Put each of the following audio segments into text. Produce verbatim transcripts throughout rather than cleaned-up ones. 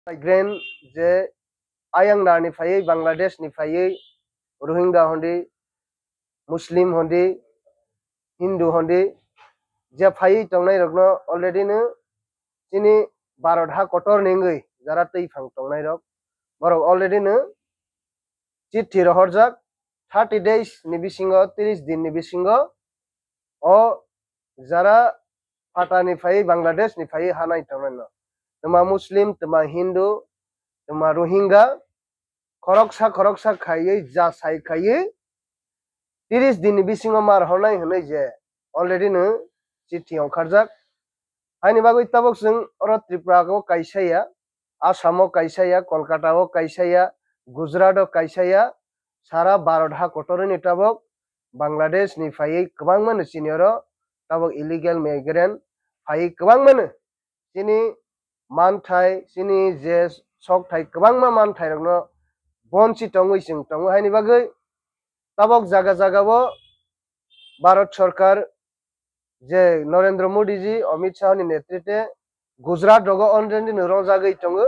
Migrant je ayang narni phaiwi, Bangladesh ni phaiwi, Rohingya hondi, Muslim hondi, Hindu hondi, je phaiwi tongnai rokno already no chini Bharat ha kotor ni wngwi jara twi phang tongnai rok, borok already no chithi rohorjak thirty days ni bisingo, tris din ni bisingo, o jara phatani phaiwi, Bangladesh ni phaiwi ha nai tongnai no. Twma Muslim, twma Hindu, twma Rohingya, khoroksa khoroksa khaiwi, jasai khaiwi, tris din ni bisingo mar hornai hwnwi je already no chithi ongkharjak. Haini bagwi tabuk chwng oro Tripura o kaisa ya, Assam o kaisa ya, Kolkata o kaisa ya, Gujarat o kaisa ya, sara Bharat ha kotorni tabuk Bangladesh ni phaiwi kwbangma no chini oro tabuk illegal migrant phaiwi kwbangma no chini manthai, chini je sokthai kwbangma manthai rokno bonchi tongwi chwng tongo. Haini bagwi tabuk jaga jaga o Bharat Sarkar je Narendra Modi ji, Amit Shah ni netritwe Gujarat rogo already no rojagwi tongo,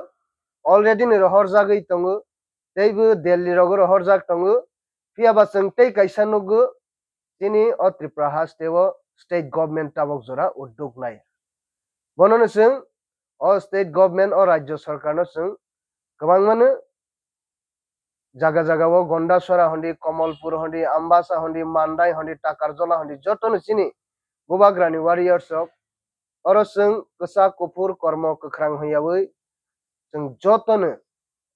already no rohorjagwi tongo, teibo Delhi rogo rohorjak tongo. Phiya ba chwng tei kaisa nukgo, chini o Tripura haste o state government tabuk jora uddog nai. Bono no chwng o state government, o rajyo sarkar no chwng kwbangma no jaga jaga o Gondasora hondi, Komolpur hondi, Ambasa hondi, Mandai hondi, Takarjola hondi, joto no chini Bubagrani warriors rok, oro chwng kwchak kuphur kormo kwkhrang hwnyawi chwng joto no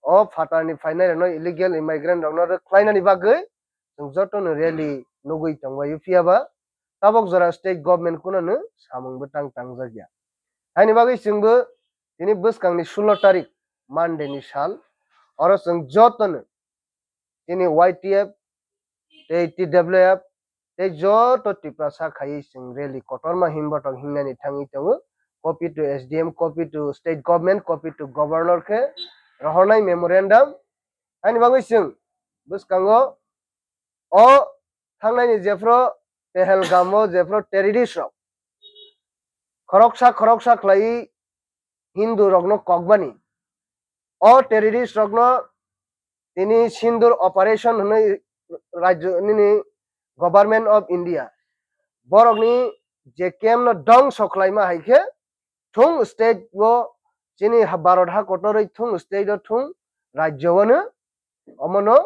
o phatarni phainai rokno, illegal immigrant rokno rwkhlainani bagwi chwng joto no rally nugwi tongbaio. Phiya ba tabuk jora state government kuno no samung bwtang tangjak ya. Haini bagwi chwngbo tini bwskangni sullo tarik Monday ni sal, oro chwng joto no tini Y T F tei T W F tei joto Tiprasa khaiwi chwng rally kotorma himbotok hingnani thangwi tongo. Copy to S D M, copy to state government, copy to governor khe rohornai memorandum. Haini bagwi chwng bwskango o thangnaini jephru Pahalgam o jephru terrorist rok khoroksa khoroksa khlaiwi Hindu rokno kokmani, o terrorist rokno tini Sindur operation hwnwi rajyo nini Government of India borokni je camp no dongso khlaima hai khe thung state o chini ha-, Bharat ha kotorwi thung state o thung rajyo o no omono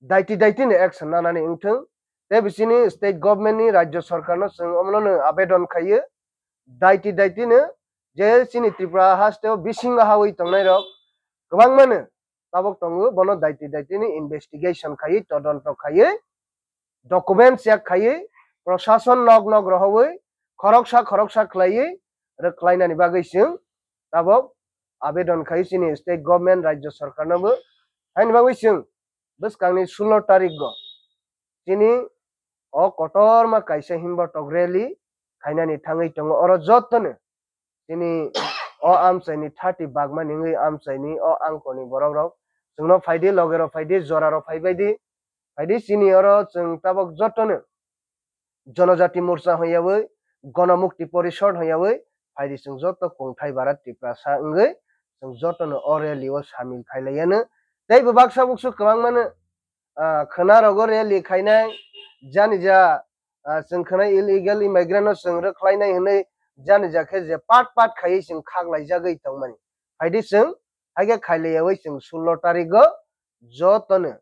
daiti daiti ni action nanani wngthung. Tei bisini state government ni rajyo sarkar no chwng omono no abedon khaio, daiti daiti no je chini Tripura haste o bisingo hawi tongnai rok kwbangma no tabuk tongo, bono daiti daiti ni investigation khaiwi, todonto khaiwi, document check khaiwi, prosason nok nok rohorwi, khoroksa khoroksa khlaiwi rwkhlainani bagwi chwng tabuk abedon khai chini state government, rajyo sarkar no bo. Haini bagwi chwng bwskangni sullo tarik go chini o kotorma kaisa himbotok rally khainani thangwi tongo. Oro jotono chini o amchaini thirty bagmani wngwi amchaini o angkoni borok rok chwngno phaidi, loge rok phaidi, jora rok phaibaidi, phaidi chini oro chwng tabuk jotono Jonojati Morcha hwnyawi, Gonomukti Porishod hwnyawi phaidi chwng joto kungthai bara Tiprasa wngwi chwng jotono o rally o samil khailaiano. Tei bo baksa buksu kwbangmano, ah, khwna rogo rally khainai, jani ja, ah, chwng khwnai illegal immigrant no chwng rwkhlainai hwnwi jani ja khe je part part khaiwi chwng khaklaijagwi tongmani. Phaidi chwng haikhe khailaiyawi chwng sullo tarigo jotono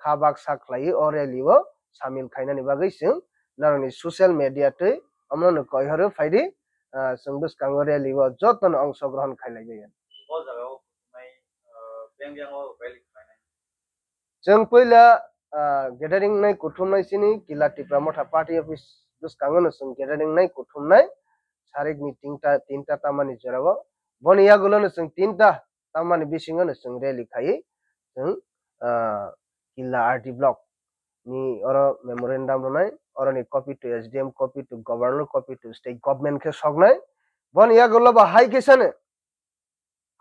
kha baksa khlaiwi o rally o samil khainani bagwi chwng norokni social media twi omono koihoro phaidi, ah, chwng bwskango rally o jotono ongsogrohon khailaijaio. O jaga o kuthumnai, ah, beng beng o rally khlainai. Chwng puila, ah, gathering nai kuthumnai chini Kila Tipra Motha party office bwskango no chwng gathering nai kuthumnai sarikni tinta, tinta tamani jorao. Boni yagulo no chwng tinta tamani bisingo no chwng rally khaiwi chwng, ah, Killa R D block ni oro memorandum rwnai, oroni copy to S D M, copy to governor, copy to state government khe soknai. Boni yagulo bo hai khe sano,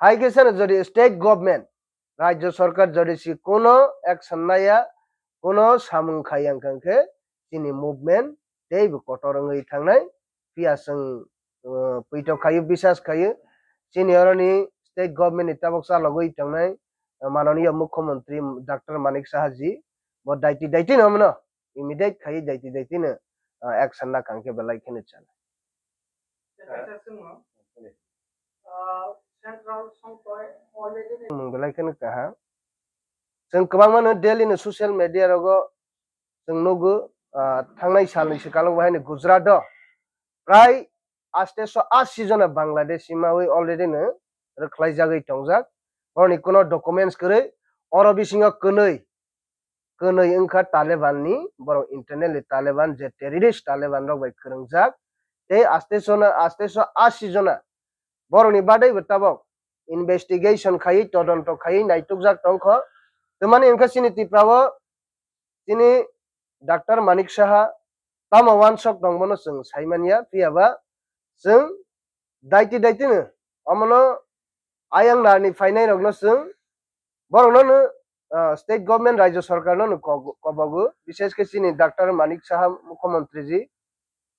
hai khe sano jodi state government, rajyo sarkar jodi si kuno action naya, kuno samung khaiya wngkha khe chini movement teibo kotor wngwi thangnai. Phiya chwng, uh, puito khaio, bisas khaio. Chini oroni state government ni tabok chalogwi tongnai, ah, mananiya mukhyamantri Doctor Manik Saha ji, bo daiti daiti no mano, immediate khai daiti daiti no, ah, action na kangkhe belai kheno chana. Kaisa swngmung. Ah, central songkoi already ni- Mung belai kheno kaha. Chwng kwbangma no daily no social media rogo chwng nugo, ah, thangnai salni swkang bo haino Gujarat o prai aste so asi jona Bangladeshi mawi already no rwkhlai jagwi tongjak. Boroni kuno documents kwrwi, oro bisingo kwnwi, kwnwi wngkha Taliban ni, borok internally Taliban je terrorist Taliban rok bai kwrwngjak. Tei aste so no, aste so asi jona borokni badai bo tabok investigation khaiwi, todonto khaiwi naitukjak tongkho. Twmani wngkha chini Tripura o chini Doctor Manik Saha tamo wansok tongmano chwng saimanya, phiyaba chwng daiti daitino omono ayang narni phainairokno chwng borokno no, ah, state government, rajya sarkarno no ko-, kobogo, bishesh khe chini Doctor Manik Saha mukhyamantri ji.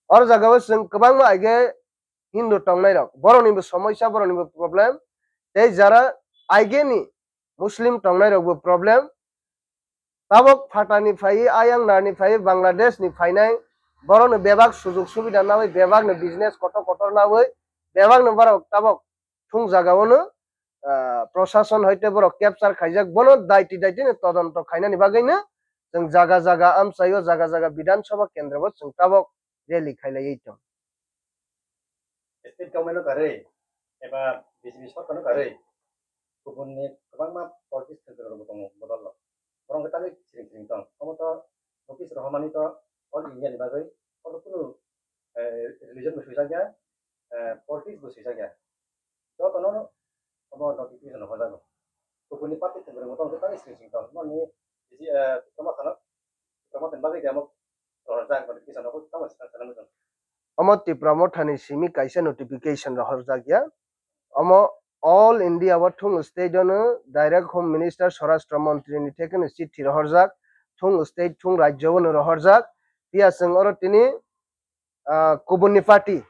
Oro jagao chwng kwbangma aige Hindu tongnairok, boroknibo somoisa, boroknibo problem, tei jara aigeni Muslim tongnairokbo problem. Tabok phatani phaiwi, ayang narni phaiwi, Bangladesh ni phainai, borokno bebak sujug subida nawi, bebakno business kotor kotor nawi, bebakno borok tabok thung jagao no, ah, prosason hoite borok capture khaijak, bono daiti daiti no todonto khainani bagwi no chwng jaga jaga amchaio, jaga jaga Bidhan Sabha kendro bo chwng tabok rally khailaiwi tong. State government no karwi eba B J P sorkar no karwi kubunni kwbangma politics thwngkwrwng rok bo tongo bodol rok. Borok wngkha tangwi siring siring tong. Omo to office rohormani to all India ni bagwi, obo kunu, eh, religion bo swijak ya, eh, politics bo swijak ya. Jotono omo notification rohorjago. Kubunni party thwngkwrwng bo tong khe tangwi siring siring tong. Nokni bisi, eh, Tipra Motha no, Tipra Motha ni bagwi de omo rohorjak notification, obo tamo swkang sana muchung. Omo Tipra Motha ni simi kaisa notification rohorjak ya. Omo all India o thung state o no direct Home Minister, Swarashtra Mantri ni theke no chithi rohorjak, thung state, thung rajyo o no rohorjak. Phiya chwng oro tini, ah, kubunni party,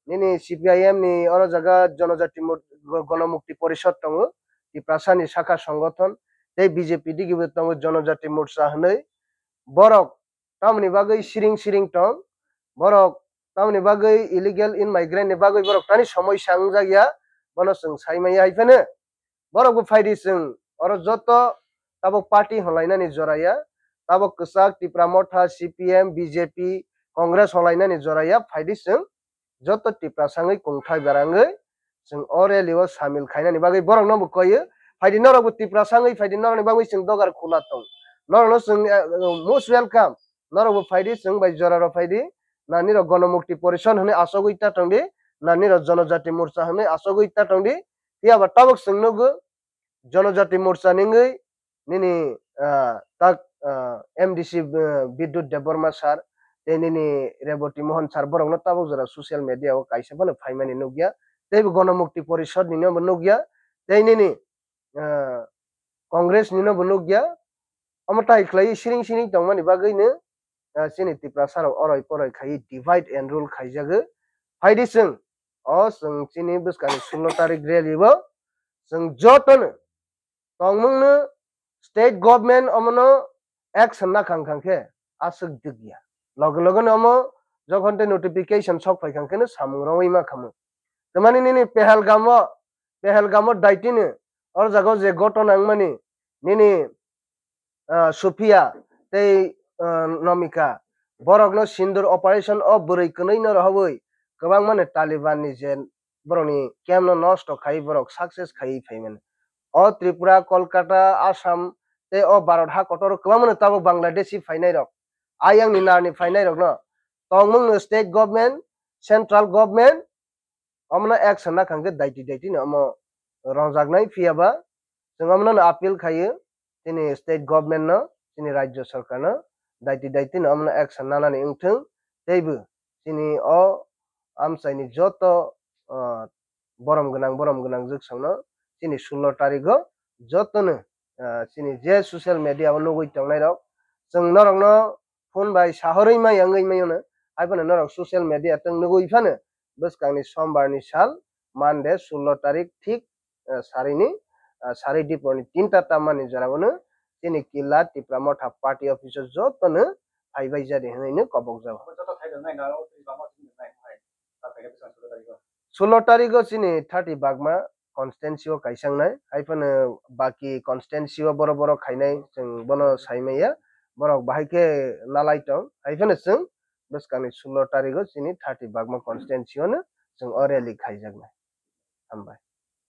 nini C P I M ni oro jaga Jonojati Mur-, Go-, Gonomukti Porishad tongo, Tiprasa ni sakha songothon, tei B J P digi bo tongo Jonojati Morcha hwnwi. Borok tamoni bagwi siring siring tong, borok tamoni bagwi illegal immigrant ni bagwi borok tani somoisa wngjak ya, bono chwng sai manya hai phano. Borok bo phaidi chwng oro joto tabok party holainani jora ya, tabok kwchak Tipra Motha, C P M, B J P, Congress holainani jora ya, phaidi chwng joto Tiprasa wngwi kungthai berangwi chwng o rally o samil khainani bagwi borokno bo koiyo. Phaidi norok bo Tiprasa wngwi phaidi norokni bagwi chwng dogar khula tong. Norokno chwng, eh, most welcome. Norok bo phaidi chwng bai jora rw phaidi. Nani rok Gonomukti Porishad hwnwi achogwi ta tongdi. Nani rok Jonojati Morcha hwnwi achogwi ta tongdi. Phiya ba tabok chwng nugo Jonojati Morcha ni wngwi nini, ah, tak, ah, M D C, ah, Bidyut Debbarma sir, tei nini Reboti Mohan sir, borokno tabok jora social media o kaisa phano phaimani nukya, tei bo Gonomukti Porishad nini bo nukya, tei nini, ah, Congress nino bo nukya. Omo tai khlaiwi siring siring tongmani bagwino, ah, chini Tiprasa rok oroi poroi khaiwi divide and rule khaijago. Phaidi chwng, o chwng chini bwskangni sullo tarik rally bo chwng jotono tongmungno state government omono action nakhang khang khe aswk dikya. Loge loge no omo jokhon tei notification sok phai khang khe no samung rwui ma khamu. Tamani nini Pahalgam o, Pahalgam o daitino, o jaga o je ghotona wngmani, nini, ah, Sofia tei, ah, Nomika, borokno sindur operation o bwrwi kwnwi no rohobwi kwbangma ni Taliban ni je borokni camp no nosto khai borok success khaiwi phaimani. O Tripura, Kolkata, Assam tei o Bharat ha kotor kwbangma no tabuk Bangladeshi phainai rok, ayang ni nar ni phainai rok no tongmung no state government, central government, omono action nakhang khe daiti daiti no omo rongjaknai, phiya ba chwng omono no appeal khaio chini state government no, chini rajya sarkar no daiti daiti no omono action nanani wngthwng, teibo chini o amchaini joto, ah, borom gwnang, borom gwnang jwksongno chini sullo tarigo jotono, ah, chini je social media o nugwi tongnai rok, chwng norokno phone bai sahorwi maya wngwi maya no, hai phano norok social media tong nugwi phano bwskangni sombar ni sal, Monday, sullo tarik thik ah, sarini, ah, sari diproni tinta tammani jorao no chini Killa Tipra Motha party office o joto no phaibai jadi hinwi no kobok jago. Sulo tarigo chini thirty bagma constituency o kaisa wngnai, hai phano baki constituency o borok borok khainai, chwng bono sai maya, borok bahai khe nalai tong, hai phano chwng bwskangni sulo tarigo chini thirty bagma constituency o no chwng o rally khaijaknai. Hambai.